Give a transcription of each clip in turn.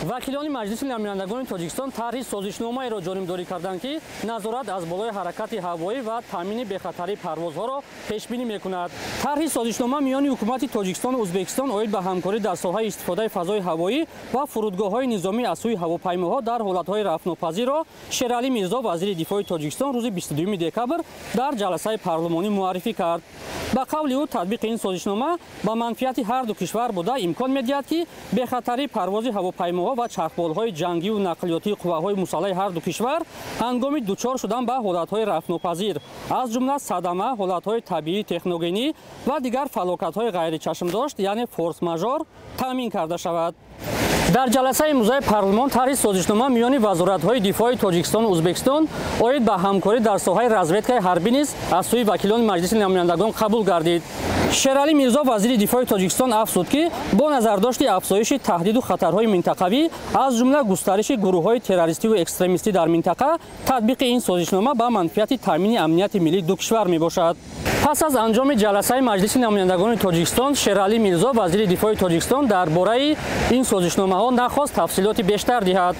Вакилони Маҷлиси намояндагони Тоҷикистон тарҳи созишномаеро ҷонибдорӣ карданд, ки назорат аз болои ҳаракати ҳавоӣ ва таъмини бехатарии парвозҳоро пешбинӣ мекунад. Тарҳи созишнома миёни ҳукумати Тоҷикистону Ӯзбекистон оид ба ҳамкорӣ дар соҳаи истифодаи фазои ҳавоӣ ва фурудгоҳҳои низомӣ аз сӯи ҳавопаймоҳо дар ҳолатҳои рафтнопазирро Шералӣ Мирзо, вазири дифои Тоҷикистон, рӯзи 22 декабр дар ҷаласаи парлумонӣ муаррифӣ кард. Ба қавли ӯ, татбиқи ин созишнома ба манфиати ҳар ду кишвар буда, имкон медиҳад, ки бехатарии парвози ҳавопаймоҳо ва чархболҳои ҷангиву нақлиётии қувваҳои мусаллаҳи ҳар ду кишвар ҳангоми дучор шудан ба ҳолатҳои рафтнопазир, аз ҷумла садама, ҳолатҳои табиии техногенӣ ва дигар фалокатҳои ғайричашмдошт, яъне форс-мажор, таъмин карда шавад. Дар ҷаласаи имрӯзаи парлумон тарҳи созишнома миёни вазоратҳои дифои Тоҷикистону Ӯзбекистон оид ба ҳамкорӣ дар соҳаи разведкаи ҳарбӣ низ аз сӯи вакилони Маҷлиси намояндагон қабул гардид. Шералӣ Мирзо, вазири дифои Тоҷикистон, афзуд, ки бо назардошти афзоиши таҳдиду хатарҳои минтақавӣ, аз ҷумла густариши гурӯҳҳои террористиву экстремистӣ дар минтақа, татбиқи ин созишнома ба манфиати таъмини амнияти миллии ду кишвар мебошад. Пас аз анҷоми ҷаласаи Маҷлиси намояндагони Тоҷикистон Шералӣ Мирзо, вазири дифои Тоҷикистон, дар бораи ин созишномаҳо нахост тафсилоти бештар диҳад.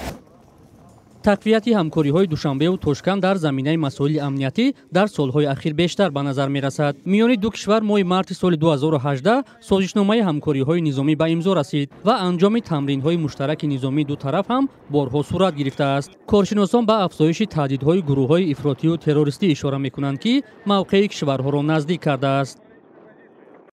Тақвияти ҳамкориҳои Душанбеву Тошканд дар заминаи масоили амниятӣ дар солҳои ахир бештар ба назар мерасад. Миёни ду кишвар моҳи марти соли 2018 созишномаи ҳамкориҳои низомӣ ба имзо расид ва анҷоми тамринҳои муштараки низомии ду тараф ҳам борҳо сурат гирифтааст. Коршиносон ба афзоиши таҳдидҳои гурӯҳҳои ифротию террористӣ ишора мекунанд, ки мавқеи кишварҳоро наздик кардааст.